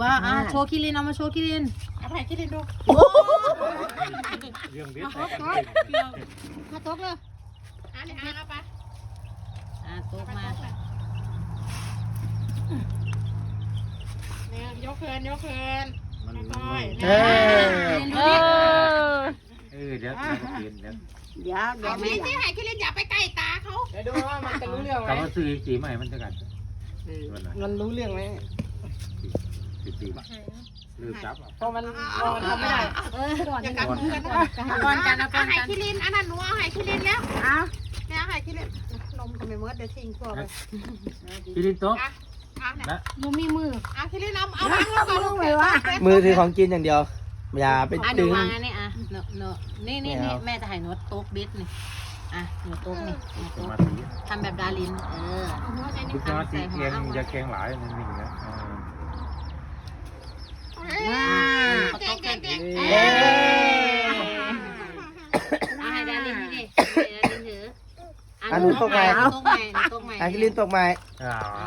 ວ່າ ອ່າ ໂຊຄິລິນ ເອົາມາໂຊຄິລິນ ເອົາໃຫ້ຄິລິນດູ. ເລື່ອງເບັດ ມາຕົກເລີຍ ອັນນີ້ ອ່າ ເອົາໄປ ອ່າ ຕົກມາ ນີ້ ຍົກຂຶ້ນ ຍົກຂຶ້ນ ມັນ ຄ່ອຍໆ ເອີ ເອີ ເອີ ດຽວ ດຽວ ດຽວ ດຽວ ດຽວ ດຽວ ໃຫ້ຄິລິນ ຢ່າໄປໃກ້ຕາເຂົາ ດຽວດູວ່າມັນຈະຮູ້ເລື່ອງໄໝ ກະມາຊື້ຈີມາໃຫ້ມັນຈັກອັນ ເອີ ມັນຮູ້ເລື່ອງໄໝ ຈີມາ ຫຼືຈັບ ເພາະມັນ ເອີ ມັນທຳບໍ່ໄດ້ ເອີ ຢ່າກັດມືກັນ ເອົາປ້ອນກັນ ເອົາປ້ອນກັນ ໃຫ້ຄິລິນ ອັນນັ້ນໜູເອົາໃຫ້ຄິລິນແລ້ວ ເອົາ ແມ່ໃຫ້ຄິລິນ ນົມກະໄມ່ໝົດ ດຽວຖິ້ມທົ່ວໄປ ຄິລິນຕົກ ອ່ະ ອ່ະ ນະ ບໍ່ມີມື ອ່ະ ຄິລິນ ເອົາ ເອົາວາງລົງກ່ອນລູກ ມືຖືຂອງກິນຢ່າງດຽວ ຢ່າໄປດຶງ ອ່ະ ວາງອັນນີ້ ອ່ະ ເນາະ ເນາະ ນີ້ ນີ້ ນີ້ ແມ່ຈະໃຫ້ໜູຕົກເບັດນີ້ ອ່ະ ໜູຕົກນີ້ ໜູຕົກ ສະມາທິ ທຳແບບດາລິນ ເອີ ຝຶກສະມາທິ ແກງ ຢ່າແກງຫຼາຍ ນິ່ງໆ ເອີ ອ່າ ເກັ່ງໆ ເກັ່ງໆ ເອີ ອ່າ ໃຫ້ດາລິນນີ້ເດ້ ໃຫ້ດາລິນຖື ອ່າ ໜູຕົກໃໝ່ ໜູຕົກໃໝ່ ໜູຕົກໃໝ່ ອ່າ ຄິລິນຕົກໃໝ່ ອ່າ